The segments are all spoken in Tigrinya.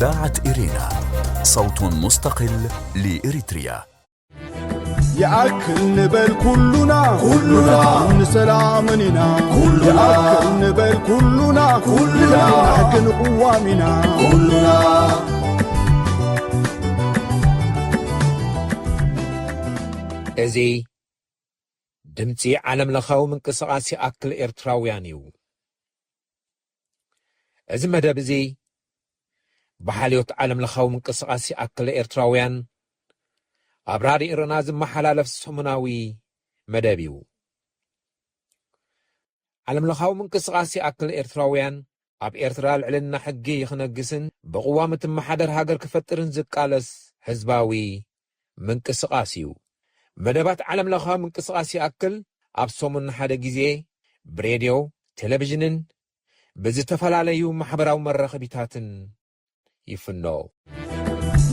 إذاعة إرينا، صوت مستقل لإريتريا. يأكل نبل كلنا، كلنا. نسلام نينا. كلنا. يأكل نبل كلنا، كلنا. كلنا. نحكي نقوامنا. كلنا. እዚ ድምጺ ዓለምለኻዊ ምንቅስቓስ ይኣክል ኤርትራውያን እዩ። እዚ መደብ እዚ ብሓልዮት ዓለምለኻዊ ምንቅስቓስ ይኣክል ኤርትራውያን ኣብ ራድዮ ኤረና ዝመሓላለፍ ሰሙናዊ መደብ እዩ። ዓለምለኻዊ ምንቅስቓስ ይኣክል ኤርትራውያን ኣብ ኤርትራ ልዕልና ሕጊ ክነግስን ብቕዋም እትመሓደር ሃገር ክፈጥርን ዝቃለስ ህዝባዊ ምንቅስቓስ እዩ። መደባት ዓለምለኻዊ ምንቅስቓስ ይኣክል ኣብ ሰሙን ሓደ ግዜ ብሬድዮ፣ ቴሌቪዥንን ብዝተፈላለዩ ማሕበራዊ መራኸቢታትን ይፍኖ።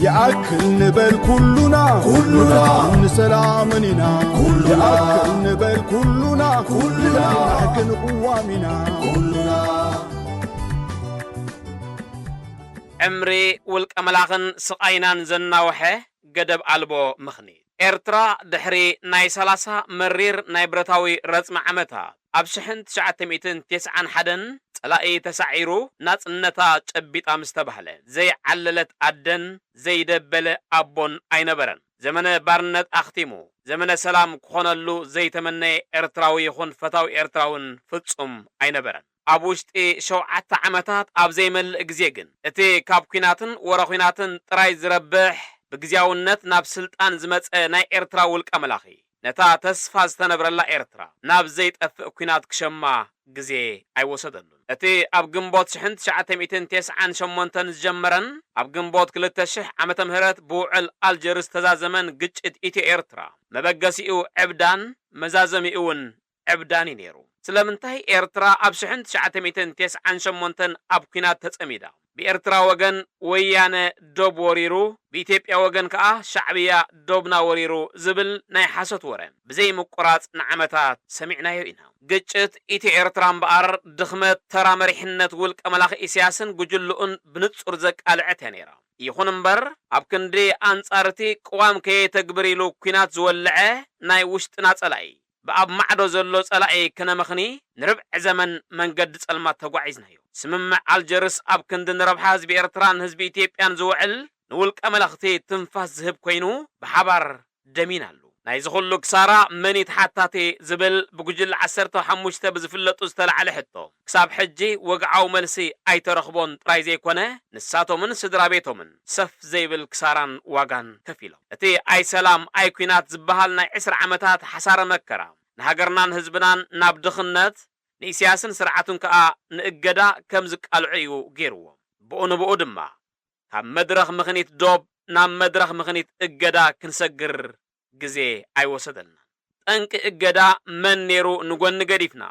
يأكل نبل كلنا، كلنا. نسلام نينا. كلنا. يأكل نبل كلنا، كلنا. نحكي نقوامنا. كلنا. ዕምሪ ውልቀ መላኽን ስቓይናን ዘናውሐ ገደብ ኣልቦ ምኽኒት። ኤርትራ ድሕሪ ናይ ሰላሳ መሪር ናይ ብረታዊ ረጽሚ ዓመታት ኣብ ሽሕን ትሽዓተ ሚእትን ተስዓን ሓደን ጸላኢ ተሳዒሩ ናጽነታ ጨቢጣ ምስ ተባህለ፣ ዘይዓለለት ኣደን ዘይደበለ ኣቦን ኣይነበረን። ዘመነ ባርነት ኣኽቲሙ፣ ዘመነ ሰላም ክኾነሉ ዘይተመነየ ኤርትራዊ ይኹን ፈታዊ ኤርትራውን ፍጹም ኣይነበረን። ኣብ ውሽጢ ሸውዓተ ዓመታት ኣብ ዘይመልእ ግዜ ግን፣ እቲ ካብ ኲናትን ወረ ኲናትን ጥራይ ዝረብሕ፣ ብግዝያውነት ናብ ስልጣን ዝመጸ ናይ ኤርትራ ውልቀ መላኺ፣ ነታ ተስፋ ዝተነብረላ ኤርትራ ናብ ዘይጠፍእ ኲናት ክሸማ ግዜ ኣይወሰደሉን። እቲ ኣብ ግንቦት ሽሕን ትሽዓተ ሚእትን ተስዓን ሸሞንተን ዝጀመረን ኣብ ግንቦት ክልተ ሽሕ ዓመተ ምህረት ብውዕል ኣልጀርስ ዝተዛዘመን ግጭት ኢትዮ ኤርትራ፣ መበገሲኡ ዕብዳን መዛዘሚኡ እውን ዕብዳን እዩ ነይሩ። ስለምንታይ ኤርትራ ኣብ ሽሕን ትሽዓተ ሚእትን ተስዓን ሸሞንተን ኣብ ኲናት ተጸሚዳ? ብኤርትራ ወገን ወያነ ዶብ ወሪሩ፣ ብኢትዮጵያ ወገን ከኣ ሻዕብያ ዶብና ወሪሩ ዝብል ናይ ሓሶት ወረ ብዘይምቁራጽ ንዓመታት ሰሚዕናዮ ኢና። ግጭት ኢትዮ ኤርትራ እምበኣር ድኽመት ተራ መሪሕነት ውልቀ መላኺ ኢሳያስን ጉጅልኡን ብንጹር ዘቃልዐት እያ ነይራ። ይኹን እምበር ኣብ ክንዲ ኣንጻር እቲ ቅዋም ከየተግብር ኢሉ ኲናት ዝወልዐ ናይ ውሽጥና ጸላኢ፣ ብኣብ ማዕዶ ዘሎ ጸላኢ ክነመኽኒ ንርብዒ ዘመን መንገዲ ጸልማት ተጓዒዝናዮ። ስምምዕ ኣልጀርስ ኣብ ክንዲ ንረብሓ ህዝቢ ኤርትራን ህዝቢ ኢትዮጵያን ዝውዕል፣ ንውልቀ መለኽቲ ትንፋስ ዝህብ ኮይኑ፣ ብሓባር ደሚናሉ። ናይዚ ኩሉ ክሳራ መን እዩ ተሓታቲ ዝብል ብጉጅለ ዓሰርተ ሓሙሽተ ብዝፍለጡ ዝተላዕለ ሕቶ፣ ክሳብ ሕጂ ወግዓዊ መልሲ ኣይተረኽቦን ጥራይ ዘይኮነ፣ ንሳቶምን ስድራ ቤቶምን ሰፍ ዘይብል ክሳራን ዋጋን ከፊሎም። እቲ ኣይ ሰላም ኣይ ኲናት ዝበሃል ናይ ዕስራ ዓመታት ሓሳረ መከራ፣ ንሃገርናን ህዝብናን ናብ ድኽነት፣ ንኢሳያስን ስርዓቱን ከኣ ንእገዳ ከም ዝቃልዑ እዩ ገይርዎም። ብኡ ንብኡ ድማ፣ ካብ መድረኽ ምኽኒት ዶብ ናብ መድረኽ ምኽኒት እገዳ ክንሰግር ግዜ ኣይወሰደልናን። ጠንቂ እገዳ መን ነይሩ ንጎኒ ገዲፍና፣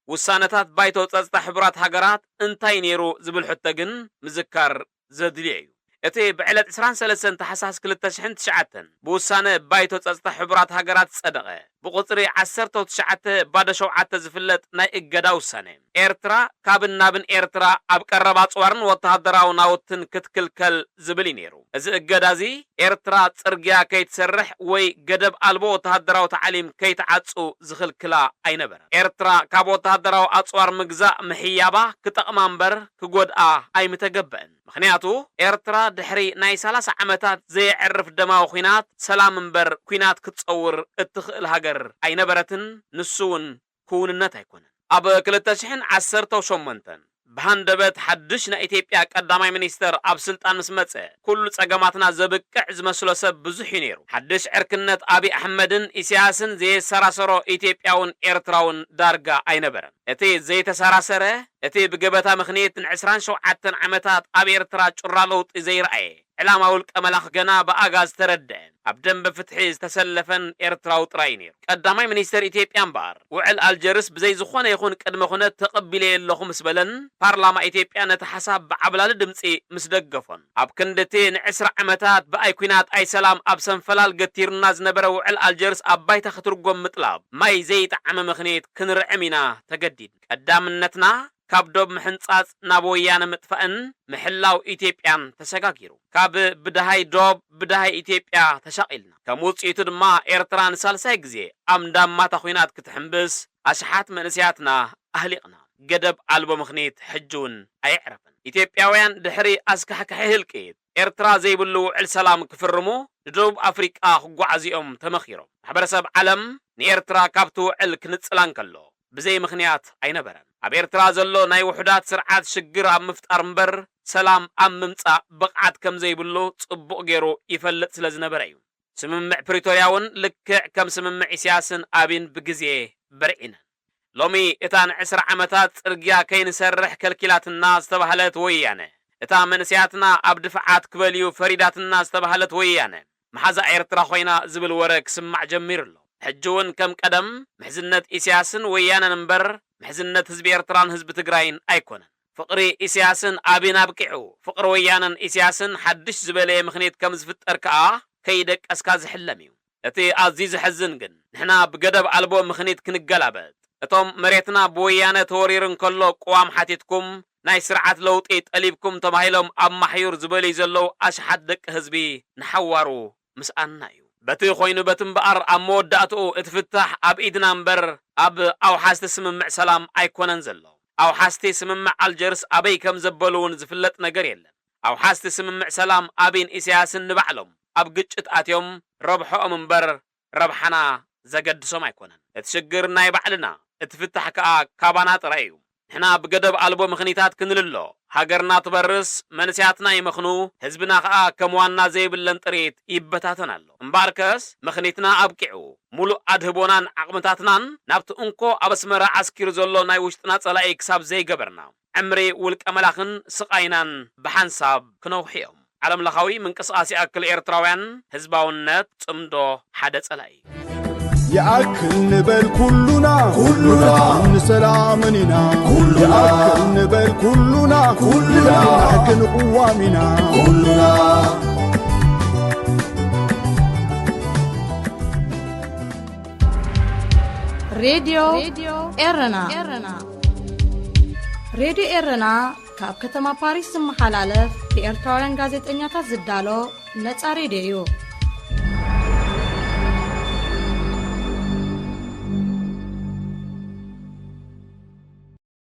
ውሳነታት ባይቶ ጸጥታ ሕቡራት ሃገራት እንታይ ነይሩ ዝብል ሕቶ ግን ምዝካር ዘድልዮ እዩ። እቲ ብዕለት ዕስራን ሰለስተን ታሕሳስ ክልተ ሽሕን ትሽዓተን ብውሳነ ባይቶ ጸጥታ ሕቡራት ሃገራት ዝጸደቐ፣ ብቁጽሪ ዓሰርተ ትሽዓተ ባዶ ሸውዓተ ዝፍለጥ ናይ እገዳ ውሳነ፣ ኤርትራ ካብን ናብን ኤርትራ ኣብ ቀረባ ኣጽዋርን ወተሃደራዊ ናውትን ክትክልከል ዝብል እዩ ነይሩ። እዚ እገዳ እዚ፣ ኤርትራ ጽርግያ ከይትሰርሕ ወይ ገደብ ኣልቦ ወተሃደራዊ ታዕሊም ከይትዓጹ ዝኽልክላ ኣይነበረን። ኤርትራ ካብ ወተሃደራዊ ኣጽዋር ምግዛእ ምሕያባ ክጠቕማ እምበር ክጎድኣ ኣይምተገበአን። ምኽንያቱ፣ ኤርትራ ድሕሪ ናይ ሰላሳ ዓመታት ዘየዕርፍ ደማዊ ኲናት፣ ሰላም እምበር ኲናት ክትጸውር እትኽእል ሃገር ኣይነበረትን፣ ንሱ እውን ክውንነት ኣይኮነን። ኣብ ክልተ ሽሕን ዓሰርተው ሸሞንተን ብሃንደበት ሓድሽ ናይ ኢትዮጵያ ቀዳማይ ሚኒስተር ኣብ ስልጣን ምስ መጸ፣ ኩሉ ጸገማትና ዘብቅዕ ዝመስሎ ሰብ ብዙሕ እዩ ነይሩ። ሓድሽ ዕርክነት ኣብይ ኣሕመድን ኢሳያስን ዘየሰራሰሮ ኢትዮጵያውን ኤርትራውን ዳርጋ ኣይነበረን። እቲ ዘይተሰራሰረ፣ እቲ ብገበታ ምኽንያት ንዕስራን ሸውዓተን ዓመታት ኣብ ኤርትራ ጩራ ለውጢ ዘይረኣየ፣ ዕላማ ውልቀ መላኽ ገና ብኣጋ ዝተረድአን ኣብ ደንበ ፍትሒ ዝተሰለፈን ኤርትራዊ ጥራይ እዩ ነይሩ። ቀዳማይ ሚኒስተር ኢትዮጵያ እምበኣር፣ ውዕል ኣልጀርስ ብዘይ ዝኾነ ይኹን ቅድመ ኩነት ተቐቢለዮ ኣለኹ ምስ በለን፣ ፓርላማ ኢትዮጵያ ነቲ ሓሳብ ብዓብላሊ ድምጺ ምስ ደገፎን፣ ኣብ ክንዲ እቲ ንዕስራ ዓመታት ብኣይ ኲናት ኣይ ሰላም ኣብ ሰንፈላል ገቲሩና ዝነበረ ውዕል ኣልጀርስ ኣብ ባይታ ክትርጎም ምጥላብ፣ ማይ ዘይጠዓመ ምኽንያት ክንርዕም ኢና ተገዲድና። ቀዳምነትና ካብ ዶብ ምሕንጻጽ ናብ ወያነ ምጥፋእን ምሕላው ኢትዮጵያን ተሰጋጊሩ። ካብ ብድሃይ ዶብ ብድሃይ ኢትዮጵያ ተሻቒልና። ከም ውጽኢቱ ድማ ኤርትራ ንሳልሳይ ግዜ ኣብ እንዳማታ ኲናት ክትሕምብስ ኣሽሓት መንእሰያትና ኣህሊቕና። ገደብ ኣልቦ ምኽኒት ሕጂ እውን ኣየዕረፈን። ኢትዮጵያውያን ድሕሪ ኣስካሕካሒ ህልቂት ኤርትራ ዘይብሉ ውዕል ሰላም ክፍርሙ ንደቡብ ኣፍሪቃ ክጓዓዙ እዮም ተመኺሮም። ማሕበረሰብ ዓለም ንኤርትራ ካብቲ ውዕል ክንጽላ እንከሎ ብዘይ ምኽንያት ኣይነበረን። ኣብ ኤርትራ ዘሎ ናይ ውሑዳት ስርዓት ሽግር ኣብ ምፍጣር እምበር ሰላም ኣብ ምምጻእ ብቕዓት ከም ዘይብሉ ጽቡቕ ገይሩ ይፈልጥ ስለ ዝነበረ እዩ። ስምምዕ ፕሪቶርያ እውን ልክዕ ከም ስምምዕ ኢሳያስን ኣቢን ብግዜ በርዒነን። ሎሚ እታ ንዕስራ ዓመታት ጽርግያ ከይንሰርሕ ከልኪላትና ዝተባህለት ወያነ፣ እታ መንእሰያትና ኣብ ድፍዓት ክበልዩ ፈሪዳትና ዝተባህለት ወያነ፣ መሓዛ ኤርትራ ኮይና ዝብል ወረ ክስማዕ ጀሚሩ ኣሎ። ሕጂ እውን ከም ቀደም ምሕዝነት ኢሳያስን ወያነን እምበር ምሕዝነት ህዝቢ ኤርትራን ህዝቢ ትግራይን ኣይኮነን። ፍቕሪ ኢሳያስን ኣቢን ኣብቂዑ፣ ፍቕሪ ወያነን ኢሳያስን ሓድሽ ዝበለየ ምኽኒት ከም ዝፍጠር ከኣ ከይደቀስካ ዝሕለም እዩ። እቲ ኣዝዩ ዘሕዝን ግን፣ ንሕና ብገደብ ኣልቦ ምኽኒት ክንገላበጥ፣ እቶም መሬትና ብወያነ ተወሪሩ እንከሎ ቅዋም ሓቲትኩም፣ ናይ ስርዓት ለውጢ ጠሊብኩም ተባሂሎም ኣብ ማሕዩር ዝበልዩ ዘለዉ ኣሽሓት ደቂ ህዝቢ ንሓዋሩ ምስኣንና እዩ። በቲ ኮይኑ በቲ እምበኣር ኣብ መወዳእትኡ እቲ ፍታሕ ኣብ ኢድና እምበር ኣብ ኣውሓስቲ ስምምዕ ሰላም ኣይኮነን ዘሎ። ኣውሓስቲ ስምምዕ ኣልጀርስ ኣበይ ከም ዘበሉ እውን ዝፍለጥ ነገር የለን። ኣውሓስቲ ስምምዕ ሰላም ኣቢን ኢሳያስን ንባዕሎም ኣብ ግጭት ኣትዮም ረብሐኦም እምበር ረብሓና ዘገድሶም ኣይኮነን። እቲ ሽግር ናይ ባዕልና፣ እቲ ፍታሕ ከኣ ካባና ጥራይ እዩ። ንሕና ብገደብ ኣልቦ ምኽኒታት ክንልሎ፣ ሃገርና ትበርስ፣ መንእሰያትና ይመኽኑ፣ ህዝብና ከኣ ከም ዋና ዘይብለን ጥሪት ይበታተን ኣሎ። እምበኣርከስ ምኽኒትና ኣብቂዑ፣ ሙሉእ ኣድህቦናን ዓቕምታትናን ናብቲ እንኮ ኣብ ኣስመራ ዓስኪሩ ዘሎ ናይ ውሽጥና ጸላኢ ክሳብ ዘይገበርና፣ ዕምሪ ውልቀ መላኽን ስቓይናን ብሓንሳብ ክነውሑ እዮም። ዓለምለኻዊ ምንቅስቓስ ይኣክል ኤርትራውያን ህዝባውነት ጽምዶ ሓደ ጸላኢ። ይኣክል ንበል ኩሉና፣ ኩሉና። ንሰላምን ኢና። ኩሉና። ይኣክል ንበል ኩሉና፣ ኩሉና። ንሕግን ቅዋም ኢና። ኩሉና። ሬድዮ ኤረና። ሬድዮ ኤረና ካብ ከተማ ፓሪስ ዝመሓላለፍ ብኤርትራውያን ጋዜጠኛታት ዝዳሎ ነጻ ሬድዮ እዩ።